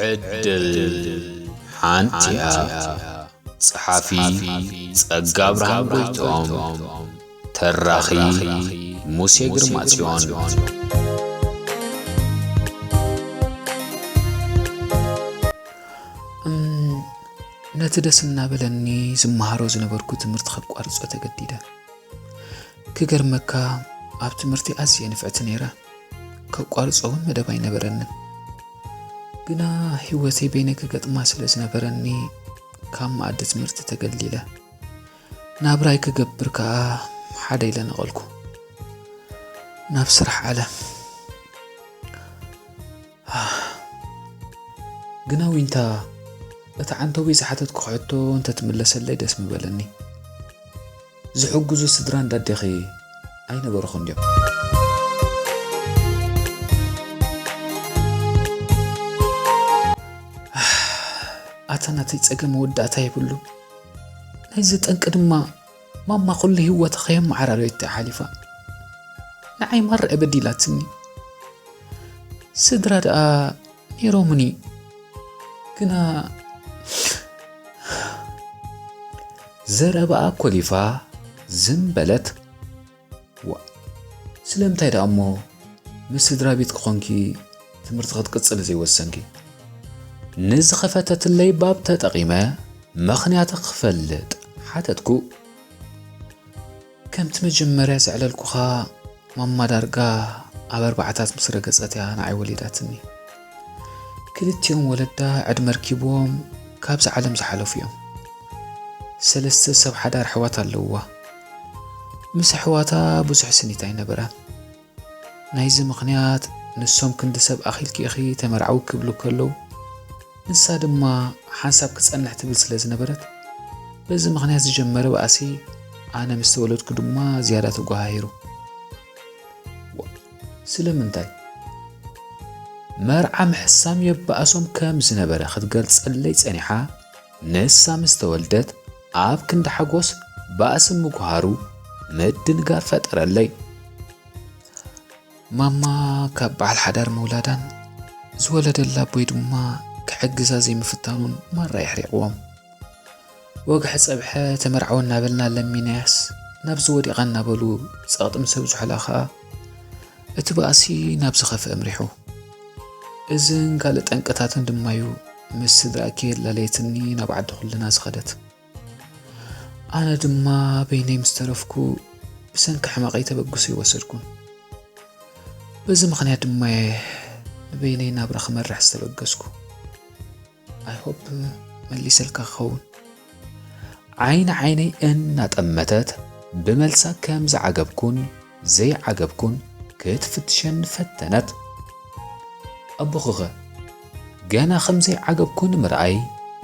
ዕድል ሓንቲ እያ። ጸሓፊ ጸጋ ኣብርሃም ጎይትኦም፣ ተራኺ ሙሴ ግርማጽዮን። እም፣ ነቲ ደስ እናበለኒ ዝመሃሮ ዝነበርኩ ትምህርቲ ከቋርጾ ተገዲደ። ክገርመካ፣ ኣብ ትምህርቲ ኣዝየ ንፍዕቲ ነይረ። ከቋርጾ እውን መደብ ኣይነበረንን። ግና ህይወተይ በይነይ ክገጥማ ስለ ዝነበረኒ፣ ካብ መኣዲ ትምህርቲ ተገሊለ። ናብራይ ክገብር ከኣ ሓደ ኢለ ነቐልኩ። ናብ ስራሕ ዓለም። ግና ዊንታ፣ እቲ ዓንተቦይ ዝሓተትኩ ሕቶ እንተትምለሰለይ ደስ ምበለኒ። ዝሕግዙ ስድራ እንዳዴኺ ኣይነበርኹን ድዮም? ኣታ ናተይ ጸገም መወዳእታ የብሉ። ናይዚ ጠንቂ ድማ ማማ ኩሉ ህይወታ ከየመዓራረየቶ እያ ሓሊፋ። ንዓይ ማራ እያ በዲላትኒ። ስድራ ደኣ ነይሮምኒ። ግና ዘረባኣ ኮሊፋ ዝም በለት። ዋ፣ ስለምንታይ ደኣ እሞ ምስ ስድራ ቤት ክኾንኪ ትምህርቲ ክትቅጽሊ ዘይወሰንኪ? ንዝኸፈተትለይ ባብ ተጠቒመ ምኽንያታ ክፈልጥ ሓተትኩ። ከምቲ መጀመርያ ዘዕለልኩኻ፣ ማማ ዳርጋ ኣብ ኣርባዓታት ምስ ረገጸት እያ ንዓይ ወሊዳትኒ። ክልቲኦም ወለዳ ዕድመ ርኪብዎም ካብዛ ዓለም ዝሓለፉ እዮም። ሰለስተ ሰብ ሓዳር ኣሕዋት ኣለውዋ። ምስ ኣሕዋታ ብዙሕ ስኒት ኣይነበራን። ናይዚ ምኽንያት፣ ንሶም ክንዲ ሰብ ኣኺልኪ ኢኺ ተመርዓዊ ክብሉ ከለዉ፣ ንሳ ድማ ሓንሳብ ክጸንሕ ትብል ስለ ዝነበረት፣ በዚ ምኽንያት ዝጀመረ ባእሲ ኣነ ምስ ተወለድኩ ድማ ዝያዳ ተጓሃሂሩ። ዋ፣ ስለምንታይ? መርዓ ምሕሳም የባእሶም ከም ዝነበረ ክትገልጸለይ ጸኒሓ፣ ንሳ ምስ ተወልደት ኣብ ክንዲ ሓጎስ ባእሲ ምጉሃሩ ምድንጋር ፈጠረለይ። ማማ ካብ በዓል ሓዳር ምውላዳን ዝወለደላ ኣቦይ ድማ ክሕግዛ ዘይምፍታኑን ማራ የሕሪቕዎም። ወግሐ ጸብሐ ተመርዓወ እናበልና ለሚናያስ ናብዚ ወዲቓ እናበሉ ጸቕጢ ምስ ኣብዝሑላ ኸኣ እቲ ባእሲ ናብ ዝኸፍአ ኣምሪሑ። እዝን ካልእ ጠንቅታትን ድማ'ዩ ምስ ስድራኣ ከየላለየትኒ ናብ ዓዲ ኩልና ዝኸደት። ኣነ ድማ በይነይ ምስ ተረፍኩ ብሰንኪ ሕመቐይ ተበግሶ ኣይወሰድኩን። በዚ ምኽንያት ድማ'የ ንበይነይ ናብራ ክመርሕ ዝተበገስኩ። I hope መሊሰልካ ክኸውን። ዓይኒ ዓይነይ እናጠመተት ብመልሳ ከም ዝዓገብኩን ዘይዓገብኩን ክትፍትሸኒ ፈተነት። ኣቦኺኸ? ገና ከም ዘይዓገብኩ ንምርኣይ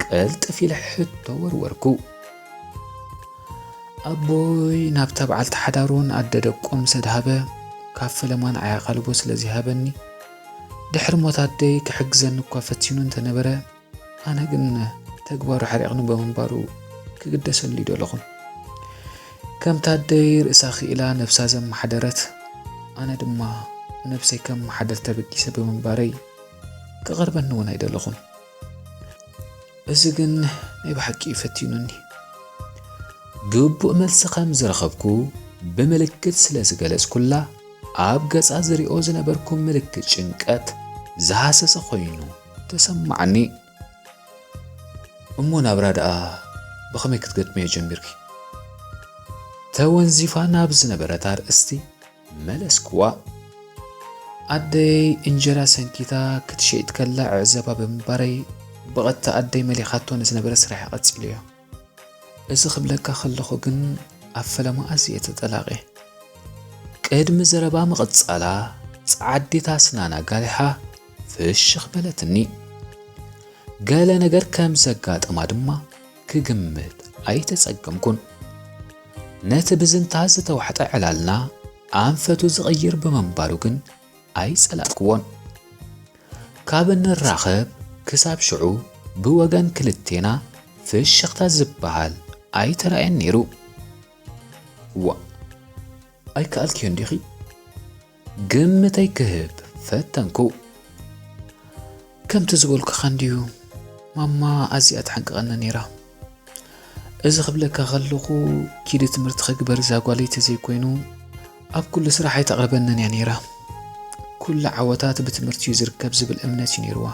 ቅልጥፍ ኢለ ሕቶ ወርወርኩ። ኣቦይ ናብታ በዓልቲ ሓዳሩን ኣደ ደቁን ምስ ኣድሃበ፣ ካብ ፈለማ ንዓይ ኣቓልቦ ስለ ዘይሃበኒ፣ ድሕሪ ሞት ኣደይ ክሕግዘኒ እኳ ፈቲኑ እንተነበረ፣ ኣነ ግን ተግባሩ ሓሪቕኒ ብምንባሩ ክግደሰሉ ኣይደለኹን። ከምታ ኣደይ ርእሳ ክኢላ ነብሳ ዘመሓደረት፣ ኣነ ድማ ነብሰይ ከመሓድር ተበጊሰ ብምንባረይ ክቐርበኒ እውን ኣይደለኹን። እዚ ግን ናይ ብሓቂ እዩ ፈቲኑኒ። ግቡእ መልሲ ከም ዝረኸብኩ ብምልክት ስለ ዝገለጽኩላ፣ ኣብ ገጻ ዝሪኦ ዝነበርኩ ምልክት ጭንቀት ዝሃሰሰ ኮይኑ ተሰማዓኒ። እሞ ናብራ ደኣ ብኸመይ ክትገጥምዮ ጀሚርኪ? ተወንዚፋ ናብ ዝነበረት ኣርእስቲ መለስክዋ። ኣደይ እንጀራ ሰንኪታ ክትሸይጥ ከላ ዕዕዘባ ብምንባረይ፣ ብቐጥታ ኣደይ መሊኻቶ ንዝነበረ ስራሐ ቀጺለዮ። እዚ ክብለካ ከለኹ ግን ኣብ ፈለማ ኣዝየ ተጠላቕየ። ቅድሚ ዘረባ ምቕጻላ፣ ጸዓዲት ኣስናና ጋሊሓ ፍሽኽ በለትኒ። ገለ ነገር ከም ዘጋጠማ ድማ ክግምት ኣይተጸገምኩን። ነቲ ብዝንታ ዝተዋሕጠ ዕላልና ኣንፈቱ ዝቕይር ብምንባሩ ግን ኣይጸላእክዎን። ካብ እንራኸብ ክሳብ ሽዑ ብወገን ክልቴና ፍሽኽታ ዝበሃል ኣይተራእየን ነይሩ። ዋእ! ኣይከኣልክዮን ዲኺ? ግምተይ ክህብ ፈተንኩ። ከምቲ ዝበልኩኻ እንድዩ፣ ማማ ኣዝያ ትሓንቅቐኒ ነይራ። እዚ ክብለካ ከለኹ፣ ኪዲ ትምህርቲ ክግበር እዛ ጓለይ ተዘይኮይኑ፣ ኣብ ኩሉ ስራሕ ኣይተቕርበንን እያ ነይራ። ኩሉ ዓወታት ብትምህርቲ እዩ ዝርከብ ዝብል እምነት እዩ ነይርዋ።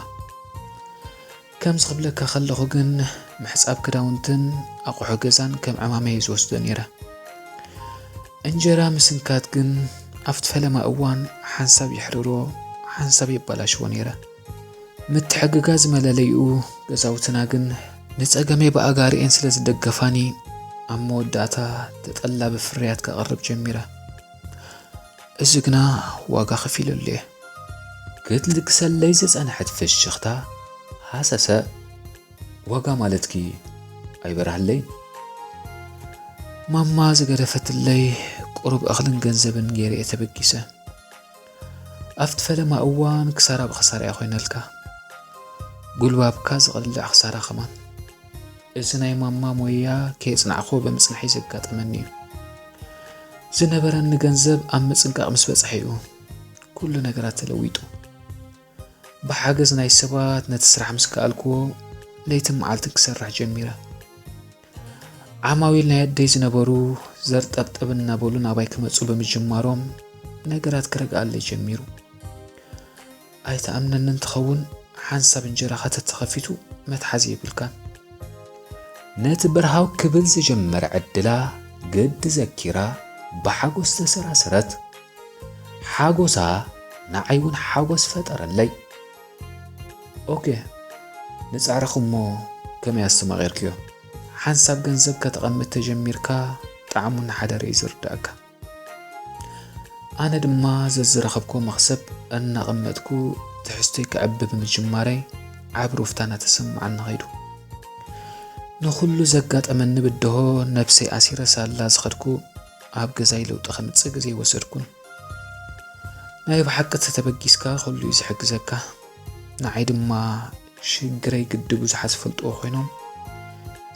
ከምዚ ክብለካ ከለኹ ግን፣ ምሕጻብ ክዳውንትን ኣቑሑ ገዛን ከም ዕማመ እየ ዝወስዶ ነይረ። እንጀራ ምስንካት ግን ኣብቲ ፈለማ እዋን ሓንሳብ የሕርሮ፣ ሓንሳብ የባላሽዎ ነይረ። ምትሕግጋዝ መለለይኡ ገዛውትና ግን ንጸገመይ ብኣጋርኤን ስለ ዝደገፋኒ፣ ኣብ መወዳእታ ተጠላቢ ፍርያት ከቕርብ ጀሚረ። እዚ ግና ዋጋ ከፊለሉ እየ። ክትልግሰለይ ዝጸንሐት ፍሽኽታ ሃሰሰ። ዋጋ ማለትኪ ኣይበርሃለይን። ማማ ዝገደፈትለይ ቁሩብ እኽልን ገንዘብን ገይረ እየ ተበጊሰ። ኣብቲ ፈለማ እዋን ክሳራ ብኽሳራ እያ ኮይነልካ። ጉልባብካ ዝቐልዕ ክሳራ ከማን። እዚ ናይ ማማ ሞያ ከየጽናዕኹዎ ብምጽናሐይ ዘጋጠመኒ እዩ። ዝነበረኒ ገንዘብ ኣብ ምጽንቃቕ ምስ በጽሐ እዩ ኩሉ ነገራት ተለዊጡ። ብሓገዝ ናይ ሰባት ነቲ ስራሕ ምስ ከኣልክዎ፣ ለይትን መዓልትን ክሰርሕ ጀሚረ። ዓማዊል ናይ ኣደይ ዝነበሩ ዘርጠብጠብ እናበሉ ናባይ ክመጹ ብምጅማሮም፣ ነገራት ክረግኣለይ ጀሚሩ። ኣይትኣምነንን ትኸውን፣ ሓንሳብ እንጀራኻ ተተኸፊቱ መትሓዚ የብልካን። ነቲ ብርሃው ክብል ዝጀመረ ዕድላ ግዲ ዘኪራ ብሓጎስ ተሰራሰረት። ሓጎሳ ንዓይ እውን ሓጎስ ፈጠረለይ። ኦኬ፣ ንጻዕርኺ እሞ ከመይ ኣስተማቒርክዮ? ሓንሳብ ገንዘብ ከተቐምጥ ተጀሚርካ ጣዕሙ እናሓደረ እዩ ዝርዳእካ። ኣነ ድማ ዘዝረኸብክዎ መኽሰብ እናቐመጥኩ ትሕዝቶይ ክዕቢ ብምጅማረይ ዓቢ ሩፍታ እናተሰምዓኒ ኸይዱ። ንኹሉ ዘጋጠመኒ ብድሆ ነብሰይ ኣሲረ ሳላ ዝኸድኩ ኣብ ገዛይ ለውጢ ከምጽእ ግዜ ኣይወሰድኩን። ናይ ብሓቂ ተተበጊስካ ኩሉ እዩ ዝሕግዘካ። ንዓይ ድማ ሽግረይ ግዲ ብዙሓት ዝፈልጥዎ ኮይኖም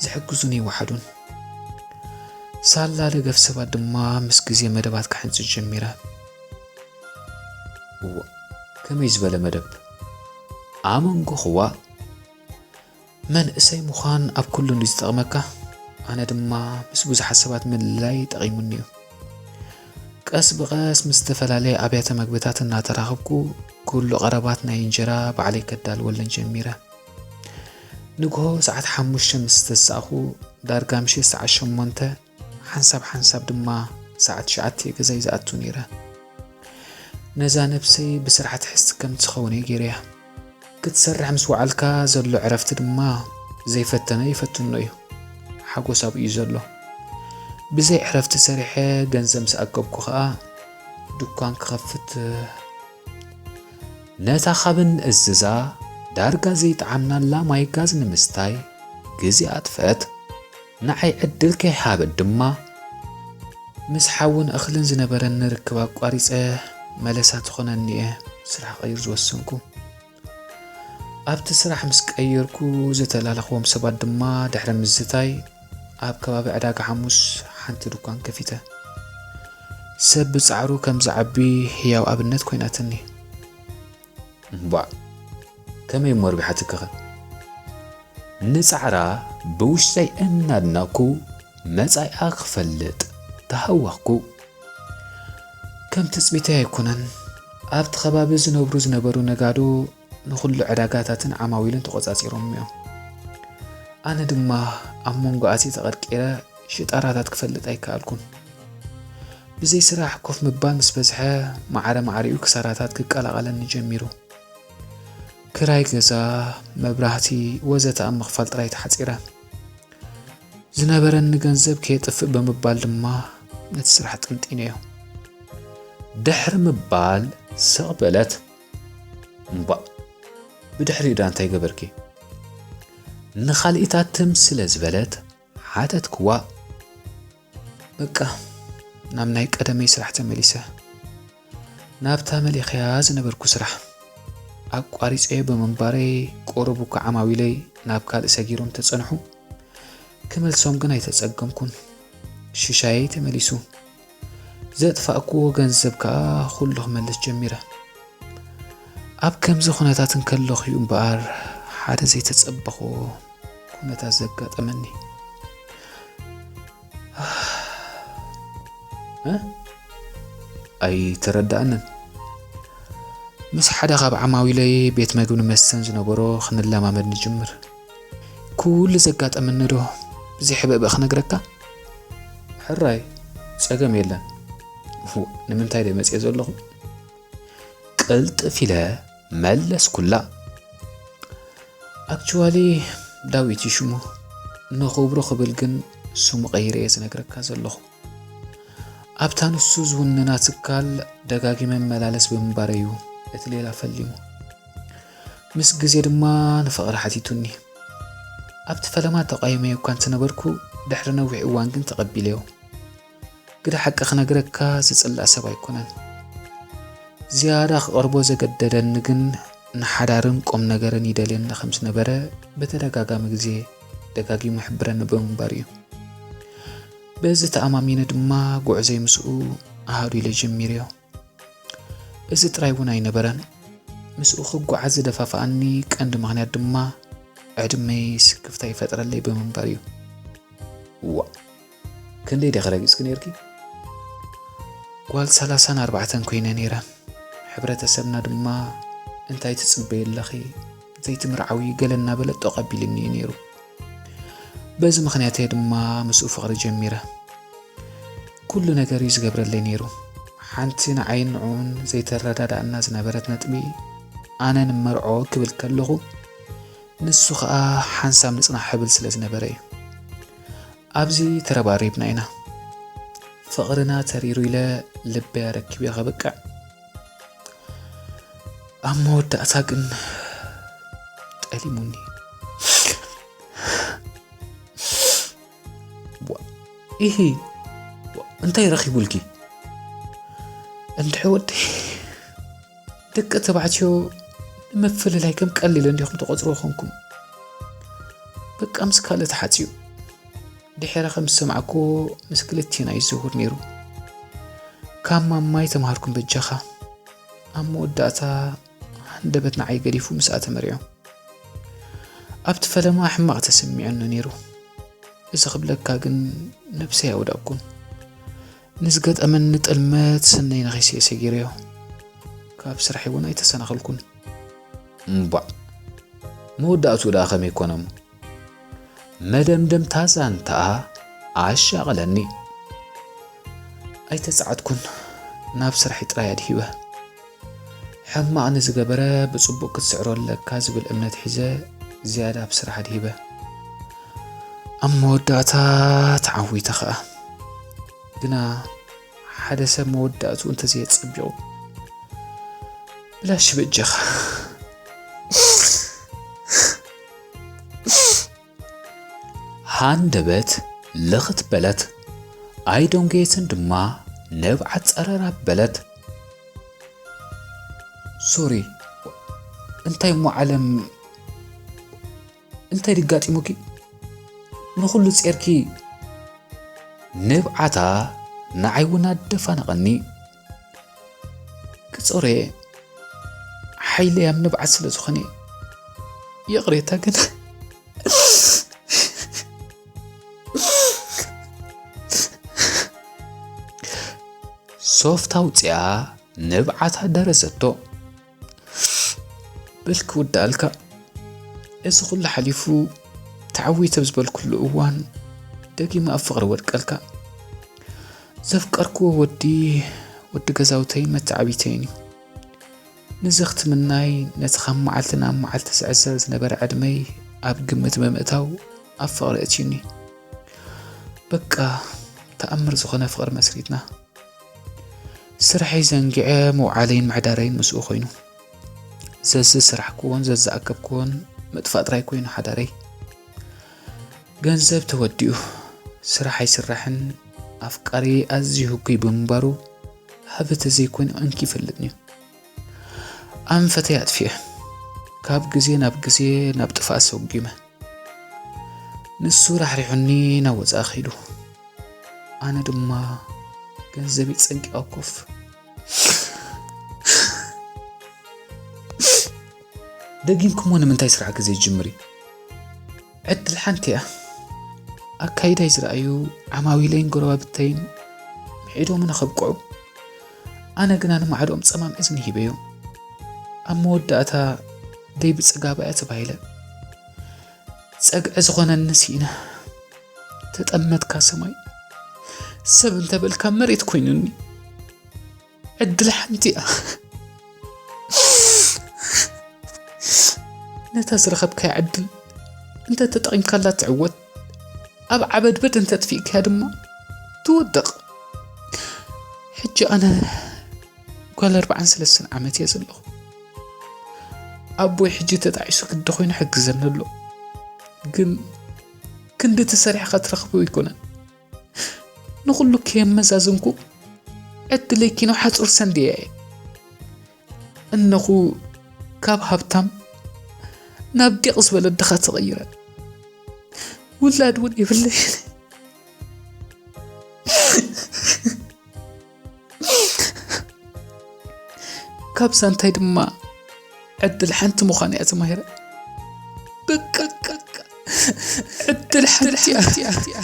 ዝሕግዙኒ ይወሓዱን። ሳላ ደገፍ ሰባት ድማ ምስ ግዜ መደባት ክሕንጽጽ ጀሚረ። እወ፣ ከመይ ዝበለ መደብ? ኣመንጎ ክዋ መንእሰይ ምዃን ኣብ ኩሉ እንድዩ ዝጠቕመካ። ኣነ ድማ ምስ ብዙሓት ሰባት ምልላይ ጠቒሙኒ እዩ። ቀስ ብቐስ ምስ ዝተፈላለየ ኣብያተ መግብታት እናተራኸብኩ፣ ኩሉ ቀረባት ናይ እንጀራ ባዕለይ ከዳልወለን ጀሚረ። ንግሆ ሰዓት ሓሙሽተ ምስ ተሳእኹ፣ ዳርጋ ምሸት ሰዓት ሸሞንተ፣ ሓንሳብ ሓንሳብ ድማ ሰዓት ትሽዓተ እየ ገዛይ ዝኣቱ ነይረ። ነዛ ነብሰይ ብስራሕ ትሕዝቲ ከም ትኸውን እየ ገይረያ። ክትሰርሕ ምስ ወዓልካ ዘሎ ዕረፍቲ ድማ ዘይፈተነ ይፈትኖ እዩ። ሓጎስ ኣብኡ እዩ ዘሎ። ብዘይ ዕረፍቲ ሰሪሐ ገንዘብ ምስ ኣከብኩ ኸኣ ድኳን ክኸፍት። ነታ ካብ እንእዝዛ ዳርጋ ዘይጠዓምናላ ማይ ጋዝ ንምስታይ ግዜ ኣጥፍአት። ንዓይ ዕድል ከይሃበት ድማ፣ ምስ ሓውን እኽልን ዝነበረኒ ርክብ ኣቋሪጸ፣ መለሳ ትኾነኒ እየ ስራሕ ክቕይር ዝወሰንኩ። ኣብቲ ስራሕ ምስ ቀየርኩ፣ ዝተላለኽዎም ሰባት ድማ ድሕሪ ምዝታይ፣ ኣብ ከባቢ ዕዳጋ ሓሙስ ሓንቲ ድኳን ከፊተ። ሰብ ብጻዕሩ ከም ዝዓቢ ህያው ኣብነት ኮይናትኒ። እምቧዕ፣ ከመይ እሞ ኣርቢሓትኪኸ? ንጻዕራ ብውሽጠይ እናድነቕኩ፣ መጻኢኣ ክፈልጥ ተሃወኽኩ። ከም ትጽቢተይ ኣይኮነን። ኣብቲ ከባቢ ዝነብሩ ዝነበሩ ነጋዶ ንኹሉ ዕዳጋታትን ዓማዊልን ተቖጻጺሮም እዮም። ኣነ ድማ ኣብ መንጎ ኣትየ ተቐርቂረ ሽጣራታት ክፈልጥ ኣይከኣልኩን። ብዘይ ስራሕ ኮፍ ምባል ምስ በዝሐ፣ ማዕረ ማዕሪኡ ክሳራታት ክቀላቐለኒ ጀሚሩ። ክራይ ገዛ፣ መብራህቲ ወዘተ ኣብ ምኽፋል ጥራይ ተሓጺረ። ዝነበረኒ ገንዘብ ከየጥፍእ ብምባል ድማ ነቲ ስራሕ ጠንጢነዮ። ድሕሪ ምባል ስቕ በለት። እምቧእ፣ ብድሕሪኡ ደኣ እንታይ ገበርኪ? ንኻልኢታት ትም ስለ ዝበለት ሓተትክዋ። በቃ፣ ናብ ናይ ቀደመይ ስራሕ ተመሊሰ። ናብታ መሊኸያ ዝነበርኩ ስራሕ ኣቋሪጸዮ ብምንባረይ፣ ቁሩብ እኳ ዓማዊለይ ናብ ካልእ ሰጊሮም ተጸንሑ፣ ክመልሶም ግን ኣይተጸገምኩን። ሽሻየይ ተመሊሱ። ዘጥፋእክዎ ገንዘብ ከኣ ኩሉ ክመልስ ጀሚረ። ኣብ ከምዚ ኩነታት እንከለኹ እዩ እምበኣር ሓደ ዘይተጸበኽዎ ኩነታት ዘጋጠመኒ። እ? ኣይተረዳእንን። ምስ ሓደ ካብ ዓማዊለይ ቤት መግብን መስተን ዝነበሮ ክንለማመድ ንጅምር። ኩሉ ዘጋጠመኒ ዶ ብዘይ ሕብእብእ ክነግረካ? ሕራይ፣ ጸገም የለን። እው፣ ንምንታይ ደይ መጽየ ዘለኹ? ቅልጥፍ ኢለ መለስኩላ። ኣክቹዋሊ፣ ዳዊት እዩ ሽሙ። ንኽብሩ ክብል ግን ስሙ ቀይረ እየ ዝነግረካ ዘለኹ። ኣብታ ንሱ ዝውንና ትካል ደጋጊመ እመላለስ ብምንባረይ እዩ እቲ ሌላ ፈሊሙ። ምስ ግዜ ድማ ንፍቕሪ ሓቲቱኒ። ኣብቲ ፈለማ ተቓይመዮ እኳ እንተነበርኩ፣ ድሕሪ ነዊሕ እዋን ግን ተቐቢለዮ። ግደ ሓቂ ክነግረካ ዝጽላእ ሰብ ኣይኮነን። ዝያዳ ክቐርቦ ዘገደደኒ ግን ንሓዳርን ቁም ነገርን ይደልየኒ ከም ዝነበረ ብተደጋጋሚ ግዜ ደጋጊሙ ይሕብረኒ ብምንባሩ እዩ። በዚ ተኣማሚነ ድማ ጉዕዞይ ምስኡ ኣሃዱ ኢለ ጀሚረዮ። እዚ ጥራይ እውን ኣይነበረን። ምስኡ ክጓዓዝ ዝደፋፍኣኒ ቀንዲ ምኽንያት ድማ ዕድመይ ስክፍታ ይፈጥረለይ ብምንባር እዩ። ዋእ! ክንደይ ዲኺ ረጊጽኪ ነይርኪ? ጓል ሰላሳን ኣርባዕተን ኮይነ ነይረ። ሕብረተሰብና ድማ "እንታይ ትጽበዪ ኣለኺ? ዘይትምርዓዊ?" ገለ እናበለ ጠቕ ኣቢሉኒ እዩ ነይሩ። በዚ ምኽንያት እየ ድማ ምስኡ ፍቕሪ ጀሚረ። ኩሉ ነገር እዩ ዝገብረለይ ነይሩ። ሓንቲ ንዓይን ንዕኡን ዘይተረዳድኣና ዝነበረት ነጥቢ፣ ኣነ ንመርዖ ክብል ከለኹ፣ ንሱ ኸኣ ሓንሳብ ንጽናሕ ክብል ስለ ዝነበረ እዩ። ኣብዚ ተረባሪብና ኢና። ፍቕርና ተሪሩ ኢለ ልበይ ኣረኪበ ከብቅዕ፣ ኣብ መወዳእታ ግን ጠሊሙኒ። ዋ፣ ኢሂ፣ ዋ፣ እንታይ ረኺቡልኪ? እንድዒ ወደይ፣ ደቂ ተባዕትዮ ንምፍልላይ ከም ቀሊል እንዲኹም ትቖጽርዎ ኾንኩም። በቃ ምስ ካልእ ተሓጽዩ። ድሒረ ከም ዝሰማዕክዎ ምስ ክልቴና ይዘውር ነይሩ። ካብ ማማይ ተማሃርኩም በጃኻ። ኣብ መወዳእታ ሃንደበት ንዓይ ገዲፉ ምስኣ ተመሪዑ። ኣብቲ ፈለማ ሕማቕ ተሰሚዑኒ ነይሩ። እዚ ክብለካ ግን ነብሰይ ኣውዳእኩን። ንዝገጠመኒ ጥልመት ስነይ ነኺሰ ሰጊረዮ። ካብ ስራሐይ እውን ኣይተሰናኸልኩን። እምቧዕ፣ መወዳእትኡ ደኣ ከመይ ኮነ እሞ? መደምደምታ ዛንታ ኣሻቐለኒ። ኣይተጻዕትኩን፣ ናብ ስራሐይ ጥራይ ኣድሂበ። ሕማቕ ንዝገበረ ብጽቡቕ ክትስዕሮ ኣለካ ዝብል እምነት ሒዘ ዝያዳ ኣብ ስራሕ ኣድሂበ። ኣብ መወዳእታ ተዓዊተ ኸኣ። ግና ሓደ ሰብ መወዳእትኡ እንተዘየጸቢቑ፣ ብላሽ በጃኻ። ሃንደበት ልኽት በለት። ኣይደንጎየትን ድማ፣ ንብዓት ጸረር ኣበለት። ሶሪ፣ እንታይ እሞ ዓለም፣ እንታይ ድጋጢሙኪ? ንኹሉ ጼርኪ። ንብዓታ ንዓይ እውን ኣደፋነቐኒ። ክጾርየ ሓይለይ ኣብ ንብዓት ስለ ዝኾነ፣ ይቕሬታ ግን። ሶፍት ኣውጺኣ ንብዓታ ደረሰቶ። በል ክውድኣልካ። እዚ ኩሉ ሓሊፉ ተዓዊተ ኣብ ዝበልኩሉ እዋን፣ ደጊመ ኣብ ፍቕሪ ወድቀልካ። ዘፍቀርክዎ ወዲ፣ ወዲ ገዛውተይን መተዓቢተይን እዩ። ንዘኽቲ ምናይ ነቲ ካብ መዓልቲ ናብ መዓልቲ ዝዕዘር ዝነበረ ዕድመይ ኣብ ግምት ብምእታው ኣብ ፍቕሪ እትዩኒ። በቃ ተኣምር ዝኾነ ፍቕሪ መስሪትና። ስርሐይ ዘንጊዐ ምውዓለይን ምሕዳረይን ምስኡ ኮይኑ። ዘዝስራሕክዎን ዘዝኣከብክዎን ምጥፋእ ጥራይ ኮይኑ ሓዳረይ። ገንዘብ ተወዲኡ፣ ስራሕ ኣይስራሕን፣ ኣፍቃሪ ኣዝዩ ህጉይ ብምንባሩ፣ ሃበ ተዘይኮይኑ እንኪ ይፈልጥን'ዩ። ኣንፈተይ ኣጥፊኤ፣ ካብ ግዜ ናብ ግዜ ናብ ጥፍኣት ሰጒመ። ንሱ ራሕሪሑኒ ናብ ወጻኢ ከይዱ። ኣነ ድማ ገንዘበይ ጸንቂቐ ኮፍ። ደጊምኩሞ ንምንታይ ስራሕ ግዜ ይጅምር እዩ? ዕድል ሓንቲ እያ። ኣካይዳይ ዝረኣዩ ዓማዊለይን ጎረባብተይን ምዒዶምና ከብቅዑ፣ ኣነ ግና ንማዕዶም ጸማም እዝኒ ሂበዮም። ኣብ መወዳእታ ደይ ብጽጋብ እያ ተባሂለ። ጸግዒ ዝኾነኒ ስኢነ። ተጠመትካ ሰማይ፣ ሰብ እንተበልካ መሬት ኮይኑኒ። ዕድል ሓንቲ እያ። ነታ ዝረኸብካያ ዕድል እንተ ተጠቒምካላ ትዕወት፣ ኣብ ዓበድበድ እንተ ጥፊእካያ ድማ ትወድቕ። ሕጂ ኣነ ጓል ኣርባዓን ሰለስተን ዓመት እየ ዘለኹ። ኣቦይ ሕጂ ተጣዒሱ ግዲ ኮይኑ ሕግዘኒ ኣሎ። ግን ክንዲ ተሰሪሕካ ትረኽቦ ኣይኮነን። ንኹሉ ከየመዛዝንኩ ዕድለይ ኪኖ ሓጹር ሰንድየ እየ። እነኹ ካብ ሃብታም ናብ ዲቕ ዝበለ ድኻ ተቐይረ። ውላድ እውን የብለይን። ካብ ዛንታይ ድማ ዕድል ሓንቲ ምዃን እያ ተማሂረ። በቃ፣ በቃ፣ ዕድል ሓንቲ እያ።